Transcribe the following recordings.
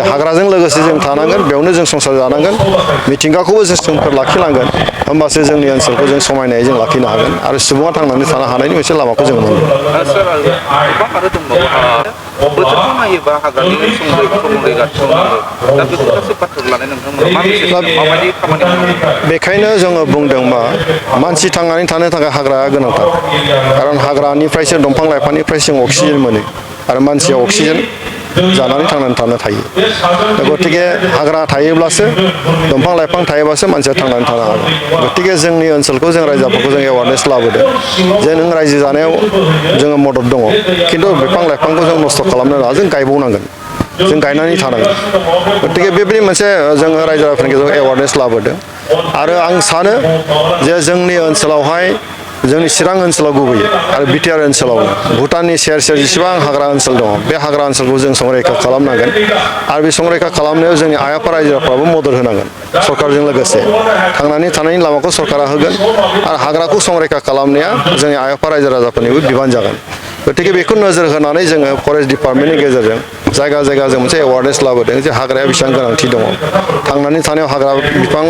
हाग्राजों लोगोसे जों थानांगोन बेयावनो जों संसार जानांगोन मिथिंगाखौबो जों सोमखोर लाखिलांगोन होमबासो जोंनि ओनसोलखौ जों समायनायै जों लाखिनो हागोन आरो सुबुङा थांनानै थानो हानायनि मोनसे लामाखौ जों मोनगोन। बोथोरखौ नायोबा हाग्रानि संरैखाथि दा बेफोर गासै बाथ्राखौ लानाय नोंथांमोना मा मेसेज माबायदि खामानि मावनांगौ? बेखायनो जोङो बुंदों मा मानसि थांनानै थानो थाखाय हाग्राया गोनांथार खारन हाग्रानिफ्रायसो दंफां लाइफांनिफ्रायसो जों अक्सिजेन मोनो आरो मानसिया अक्सिजेन जानानै थांनानै थानो थायो गतिके हाग्रा थायोब्लासो दंफां लाइफां थायोब्लासो मानसिया थांनानै थानो हागोन गतिके जोंनि ओनसोलखौ जों रायजोफोरखौ जों एवारनेस लाबोदों जे नों रायजो जानायाव जोङो मदद दङ खिन्थु बिफां लाइफांखौ जों नस्थ' खालामनो नाङा जों गायबावनांगोन जों गायनानै थानांगोन गतिके बेबायदि मोनसे जोङो रायजो राजाफोरनि गेजेराव एवारनेस लाबोदों आरो आं सानो जे जोंनि ओनसोलावहाय जोंनि चिरां ओनसोलाव गुबैयै आरो बिटिआर ओनसोलावनो भुटाननि सेर सेर जेसेबां हाग्रा ओनसोल दङ बे हाग्रा ओनसोलखौ जों संरैखा खालामनांगोन आरो बे संरैखा खालामनायाव जोंनि आइ आफा रायजोफ्राबो मदद होनांगोन सरकारजों लोगोसे थांनानै थानायनि लामाखौ सरकारा होगोन आरो हाग्राखौ संरैखा खालामनाया जोंनि आइ आफा रायजो राजाफोरनिबो बिबान जागोन गतिके बेखौ नोजोर होनानै जोङो फरेस्ट डिपार्टमेन्टनि गेजेरजों जायगा जायगा जों मोनसे एवारनेस लाबोदों जे हाग्राया बेसेबां गोनांथि दङ थांनानै थानायाव हाग्रा बिफां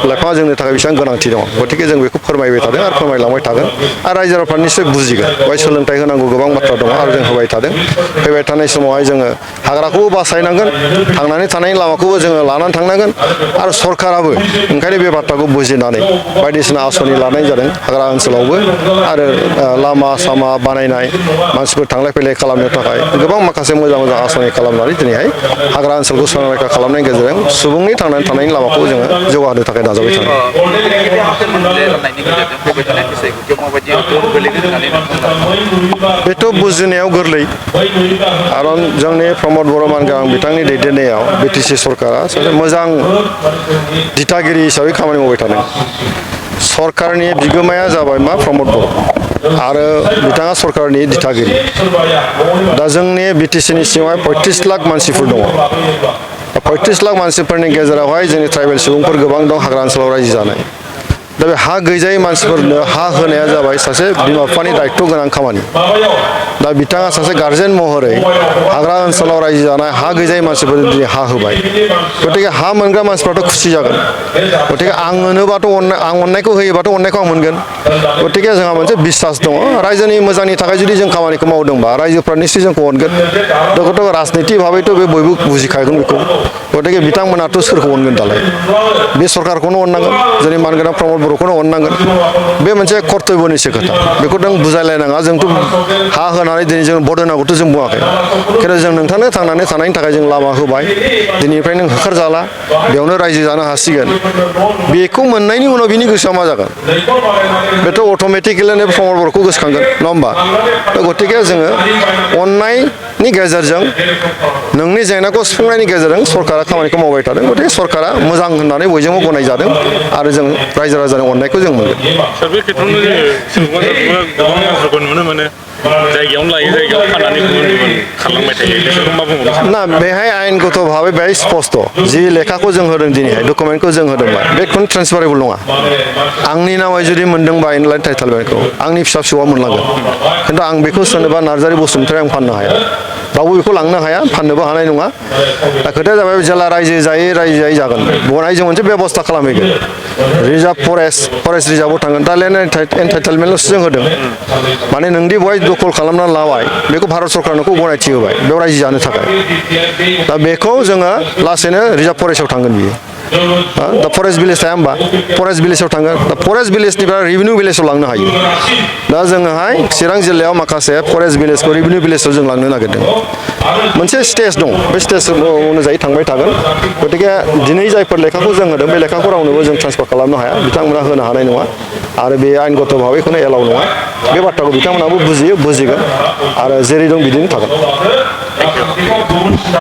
लाइफाङा जोंनि थाखाय बेसेबां गोनांथि दङ गतिके जों बेखौ फोरमायबाय थादों आरो फोरमायलांबाय थागोन आरो रायजो राजाफ्रा निश्चय बुजिगोन बेवहाय सोलोंथाइ होनांगौ गोबां बाथ्रा दङ आरो जों होबाय थादों फैबाय थानाय समावहाय जोङो हाग्राखौबो बासायनांगोन थांनानै थानायनि लामाखौबो जोङो लानानै थांनांगोन आरो सरकाराबो ओंखायनो बे बाथ्राखौ बुजिनानै बायदिसिना आसनि लानाय जादों हाग्रा ओनसोलावबो आरो लामा सामा बानायनाय मानसिफोर थांलाय फैलाय खालामनो थाखाय गोबां माखासे मोजां मोजां आसनि खालामनानै दिनैहाय हाग्रा ओनसोलखौ संरैखा खालामनायनि गेजेरजों सुबुंनि थांनानै थानायनि लामाखौ जोङो जौगाहोनो थाखाय नाजाबाय थादों। बेथ' बुजिनायाव गोरलै खारन जोंनि प्रमद बर'मान गांखा बिथांनि दैदेननायाव बिटिसि सरकारा सासे मोजां दिथागिरि हिसाबै खामानि मावबाय थादों सरकारनि बिगोमाया जाबाय मा प्रमद बर' आरो बिथाङा सरकारनि दिथागिरि दा जोंनि बिटिसिनि सिङावहाय 35 लाख मानसिफोर दङ 35 लाख मानसिफोरनि गेजेरावहाय जोंनि ट्राइबेल सुबुंफोर गोबां दं हाग्रा ओनसोलाव रायजो जानाय दा बे हा गैजायै मानसिफोरनो हा होनाया जाबाय सासे बिमा बिफानि दायित्व गोनां खामानि दा बिथाङा सासे गार्जेन महरै हाग्रा ओनसोलाव रायजो जानाय हा गैजायै मानसिफोरनो दिनै हा होबाय गतिके हा मोनग्रा मानसिफ्राथ' खुसि जागोन गतिके आं मोनोबाथ' आं अननायखौ होयोबाथ' अननायखौ आं मोनगोन गतिके जोंहा मोनसे बिसास दङ रायजोनि मोजांनि थाखाय जुदि जों खामानिखौ मावदोंबा रायजोफ्रा निश्चय जोंखौ अनगोन गथ' राजनिति भाबैथ' बे बयबो बुजिखागोन बेखौ गतिके बिथांमोनाथ' सोरखौ अनगोन दालाय बे सरकारखौनो अननांगोन जोंनि मानगोनां प्रमद बर'खौनो अननांगोन बे मोनसे कर्तब्यनिसो खोथा बेखौ नों बुजायलायनाङा जोंथ' हा होनानै दिनै जों भट होनांगौथ' जों बुङाखै खिन्थु जों नोंथांनो थांनानै थानायनि थाखाय जों लामा होबाय दिनैनिफ्राय नों होखारजाला बेयावनो रायजो जानो हासिगोन बेखौ मोननायनि उनाव बिनि गोसोआ मा जागोन बेथ' अट'मेटिकेलिनो प्रमद बर'खौ गोसोखांगोन नङा होमबा गतिके जोङो अननायनि गेजेरजों नोंनि जेंनाखौ सुफुंनायनि गेजेरजों सरकारा खामानिखौ मावबाय थादों गतिके सरकारा मोजां होननानै बयजोंबो गनायजादों आरो जों रायजो राजानि अननायखौ जों मोनगोन। सार बे खेत्रआवनो जोङो गोबां मानसिफोरखौ नुनो मोनो जायगायावनो लायो जायगायाव फाननानै गुबुन गुबुन खारलांबाय थायो बिसोरखौ मा बुंबावनो ना बेहाय आयेनगत भाबै बेहाय स्पस्ट जि लेखाखौ जों होदों दिनैहाय डकुमेन्टखौ जों होदोंबा बे खुनु ट्रेन्सफारेबल नङा आंनि नामै जुदि मोनदोंबा इनलाइन टाइटेलमेन्टखौ आंनि फिसा फिसौआ मोनलांगोन खिन्थु आं बेखौ सोरनोबा नार्जारि बसुमतारी आं फाननो हाया रावबो बेखौ लांनो हाया फाननोबो हानाय नङा दा खोथाया जाबाय जेला रायजो जायै जागोन बनाय जों मोनसे बेबस्था खालामहैगोन रिजार्भ फरेस्ट रिजार्भआव थांगोन दा लेन्ड एन्टाइटेलमेन्टल'सो जों होदों माने नोंदि बहाय दखल खालामनानै लाबाय बेखौ भारत सरकारनो गनायथि होबाय बेयाव रायजो जानो थाखाय दा बेखौ जोङो लासैनो रिजार्भ फरेस्टआव थांगोन बियो दा फरेस्ट भिलेज थाया होमबा फरेस्ट भिलेजाव थांगोन दा फरेस्ट भिलेजनिफ्राय रेभिनिउ भिलेजाव लांनो हायो दा जोङोहाय चिरां जिल्लायाव माखासे फरेस्ट भिलेजखौ रेभिनिउ भिलेजाव जों लांनो नागिरदों मोनसे स्टेज दं बे स्टेज अनुजायै थांबाय थागोन गतिके दिनै जायफोर लेखाखौ जों होदों बे लेखाखौ रावनोबो जों ट्रेन्सफार खालामनो हाया बिथांमोना होनो हानाय नङा आरो बे आयेनगत भाबै खुनु एलाउ नङा बे बाथ्राखौ बिथांमोनाबो बुजिगोन आरो जेरै दं बिदिनो थागोन।